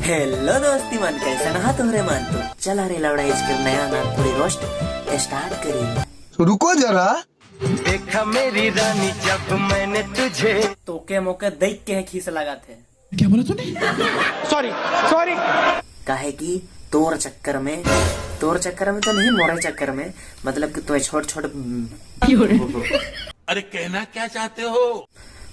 हेलो दोस्ती मन, कैसा नहा तोहरे मन? तो चला रे लवड़ा, इसके नया नागपुरी रोस्ट स्टार्ट करी। रुको जरा। देखा मेरी रानी जब मैंने तुझे, तोके मोके देख के खीस लगाते। क्या बोला तूने? Sorry sorry. काहे कि तोर चक्कर में, तोर चक्कर में तो नहीं, मोरे चक्कर में, मतलब कि तुम्हें छोट छोट, अरे कहना क्या चाहते हो?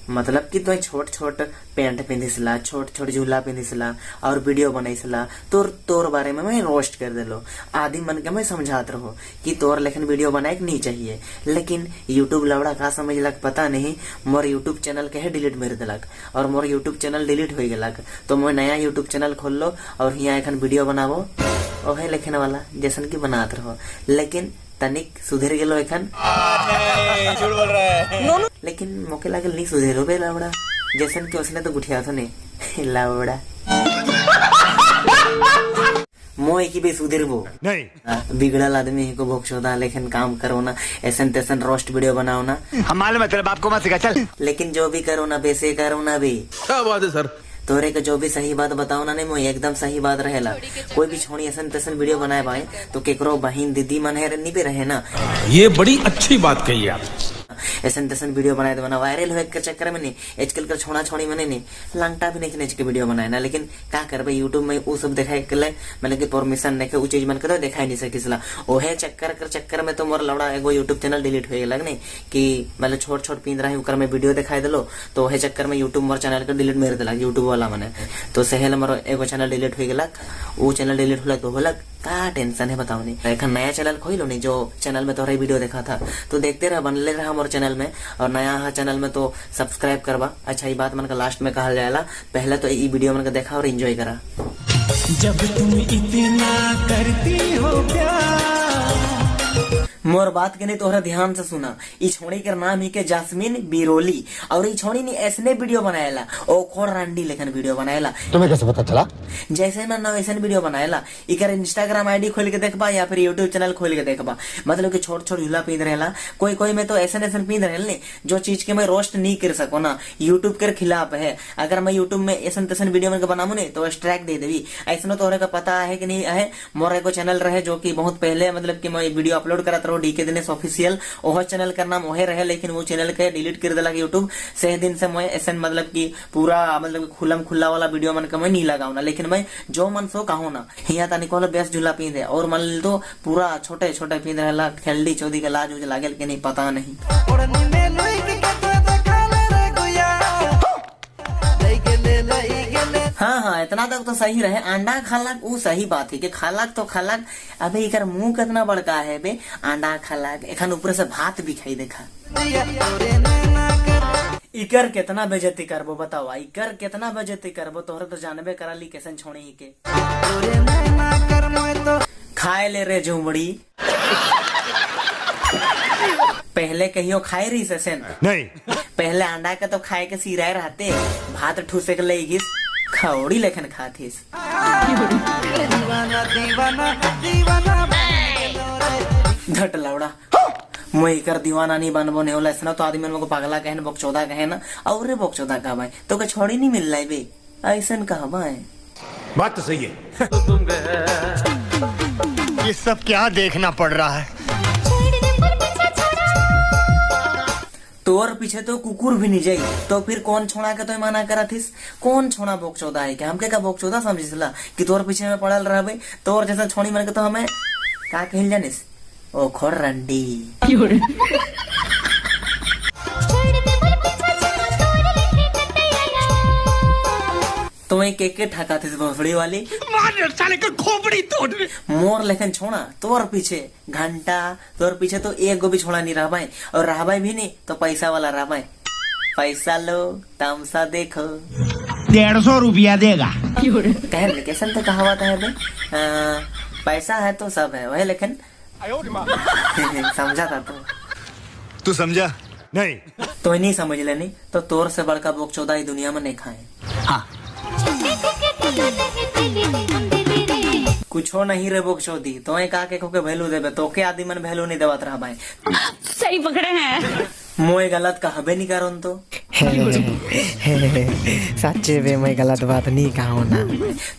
मतलब कि तुम्हें छोट छोट पैंट पिंधिसला, छोट छोट झूला पिंधिसला और वीडियो बनाईसला, तोर तोर बारे में मैं रोस्ट कर देलो। आदि मन के मैं समझात रहो कि तोर लेखन वीडियो बनाए के नहीं चाहिए, लेकिन यूट्यूब लवड़ा का समझलक पता नहीं, मोर यूट्यूब चैनल के है डिलीट मेर दिलक और मोर यूट्यूब चैनल डिलीट हो गलक। तो मैं नया यूट्यूब चैनल खोल लो और यहाँ एखन वीडियो बनाबो ओहे लेखन वाला जैसन की बनात रहो, लेकिन तनिक सुधर गेलो एखन। झूठ बोल रहा है। लेकिन मोके लागल नहीं सुधेरो बे लवड़ा, जैसन कि उसने तो गुठिया था नहीं लवड़ा। मोए की बे सुधरबो नहीं। बिगड़ल आदमी को भोगचोदा लेकिन काम करो ना, ऐसन तैसन रोस्ट वीडियो बनाओ ना। हम मालूम है तेरे बाप को मत सिखा, चल। लेकिन जो भी करो ना बेसे करो ना भी। क्या बात है सर? तोरे के जो भी सही बात बताओ ना, नहीं मोई एकदम सही बात रहेला। कोई भी छोड़ी ऐसन तैसन वीडियो बनाए भाई तो केकरो बहिन दीदी मन है नहीं भी रहे ना। ये बड़ी अच्छी बात कही आप। ऐसन तैसन वीडियो बनाए तो बना वायरल होए के चक्कर में नहीं, आजकल के छोड़ा छोड़ी मने नहीं लंगटा भी नहीं के वीडियो बनाए ना। लेकिन का करबे, यूट्यूब में वो सब दिखाए के लिए मतलब कि परमिशन नहीं के उ चीज मन के तो दिखाई नहीं सकिसला। ओहे चक्कर कर चक्कर में तो मोर लवड़ा एगो यूट्यूब चैनल डिलीट हो गेलक नहीं कि मतलब छोट छोट पिंद रहे ओकर में वीडियो दिखाई देलो, तो ओहे चक्कर में यूट्यूब मोर चैनल के डिलीट मार देलक यूट्यूब वाला मने। तो सहेल मोर एगो चैनल डिलीट हो गेलक, उ चैनल डिलीट होलक तो होलक, का टेंशन है बताओ नहीं। एखन नया चैनल खोलो नहीं, जो चैनल में तोहरे वीडियो देखा था तो देखते रह, बनले रहा मोर चैनल में, और नया हा चैनल में तो सब्सक्राइब करबा। अच्छा ये बात मन का लास्ट में कहल जाएला, पहले तो ई वीडियो मन का देखा और एंजॉय करा। जब तुम इतना करती हो प्यार, मोर बात के नहीं तोहरा ध्यान से सुना। ई छोड़ी के नाम ही के जास्मिन बिरोली, और ई छोड़ी ने ऐसने वीडियो बनाएला, ओखोर रांडी लेखन वीडियो बनाएला। तुम्हें कैसे पता चला? जैसे मन ना वैसन वीडियो बनाएला। इकर इंस्टाग्राम आईडी खोल के देखबा या फिर यूट्यूब चैनल खोल के देखबा, मतलब कि छोट छोट झूला पींद रहेला। कोई कोई में तो ऐसे ऐसे पींद रहेल नहीं जो चीज के मैं रोस्ट नहीं कर सको ना, यूट्यूब के खिलाफ है। अगर मैं यूट्यूब में ऐसन तैसन वीडियो में बनामू नहीं तो स्ट्राइक दे देवी। ऐसा तोहरे का पता है कि नहीं है, मोर एगो चैनल रहे जो कि बहुत पहले मतलब कि मैं वीडियो अपलोड करत रहो डीके दिनेश ऑफिशियल, ओह चैनल का नाम ओहे रहे, लेकिन वो चैनल के डिलीट कर देलक यूट्यूब। से दिन से मैं ऐसे मतलब कि पूरा मतलब खुलम खुला वाला वीडियो मन के मैं नहीं लगाऊ ना, लेकिन मैं जो मन सो कहूँ ना। हिया तानी कहलो बेस झूला पींद है और मन तो पूरा छोटे छोटे पींद रहला, खेलडी चौदी के लाज उज लागल के नहीं पता नहीं। हाँ हाँ इतना तक तो सही रहे, अंडा खालक वो सही बात है कि खालक तो खालक। अबे इकर मुंह कितना बड़का है बे, अंडा खालक एखन ऊपर से भात भी खाई देखा। इकर कितना बेइज्जती करबो बताओ, इकर कितना बेइज्जती करबो, तोहरे तो जानबे कराली कैसन छोड़ी ही के खाए ले रे झुमड़ी। पहले कहियो खाए रही सेन नहीं, पहले अंडा के तो खाए के सिराए रहते, भात ठूसे के ले खौड़ी लेखन खाथिस। धट लौड़ा मोई कर दीवाना नहीं बनबो नहीं होला, ऐसा तो आदमी को पागला कहे ना, बकचोदा कहे ना, और रे बकचोदा कहा भाई तो के छोड़ी नहीं मिल रहा बे, ऐसा कहा भाई। बात तो सही है। ये सब क्या देखना पड़ रहा है? तोर पीछे तो कुकुर भी नहीं जाई, तो फिर कौन छोड़ा के तो मना करा थिस? कौन छोड़ा बकचोदा है क्या? हमके का बकचोदा समझिसला कि तोर पीछे में पड़ल रहबे? तोर जैसा छोड़ी मन के तो हमें का कहिल जानिस, ओ खोर रंडी। तो एक के ठका थिस भोसड़ी वाली, मार साले का खोपड़ी तोड़। मोर लेखन छोड़ा तोर पीछे घंटा, तोर पीछे तो एक गो भी छोड़ा नहीं रह भाई, और रह भाई भी नहीं तो पैसा वाला रह भाई। पैसा लो तमसा देखो, 150 रुपया देगा। कह कैसन तो कहावत है बे, पैसा है तो सब है, वही लेकिन समझा था तू समझा नहीं, तो नहीं समझ लेनी तो तोर से बड़का बोकचोदा ही दुनिया में नहीं खाए। हाँ कुछो नहीं रे बोकचोदी, तो का के खोके वैल्यू देबे, तोके आदमी मन वैल्यू नहीं देवत रहा भाई। सही पकड़े हैं। मोए गलत कहबे नहीं करोन तो सच्चे बे मैं गलत बात नहीं कहूँ ना।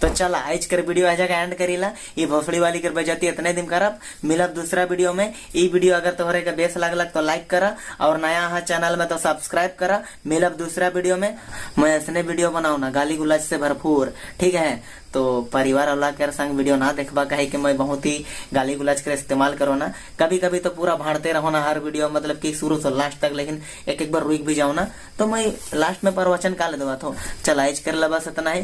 तो चल आज कर वीडियो आ जाके एंड करीला। ये भोसड़ी वाली कर बेइज्जती इतने दिन करब, मिलब दूसरा वीडियो में। ई वीडियो अगर तोहरे के बेस लागलक तो लाइक करा और नया हा चैनल में तो सब्सक्राइब करा। मिलब दूसरा वीडियो में, मैं ऐसने वीडियो बनाऊ ना गाली गुलाज से भरपूर, ठीक है। तो परिवार वाला के संग वीडियो ना देखबा, कहे कि मैं बहुत ही गाली गुलाज के इस्तेमाल करो ना। कभी कभी तो पूरा भाड़ते रहो ना हर वीडियो, मतलब कि शुरू से लास्ट तक, लेकिन एक एक बार रुक भी जाओ ना तो मैं लास्ट में प्रवचन का ले देवा। तो चल आज कर ला बस इतना ही,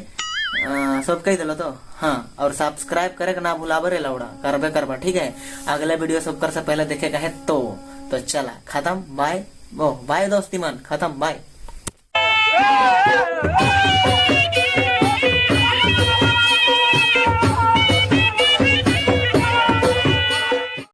सब कही दिलो तो हाँ। और सब्सक्राइब करे के ना भुलाबे रे लौड़ा, करबे करबा, ठीक है। अगला वीडियो सब कर से पहले देखे का है तो चला खत्म, बाय ओ बाय दोस्ती मन, खत्म बाय।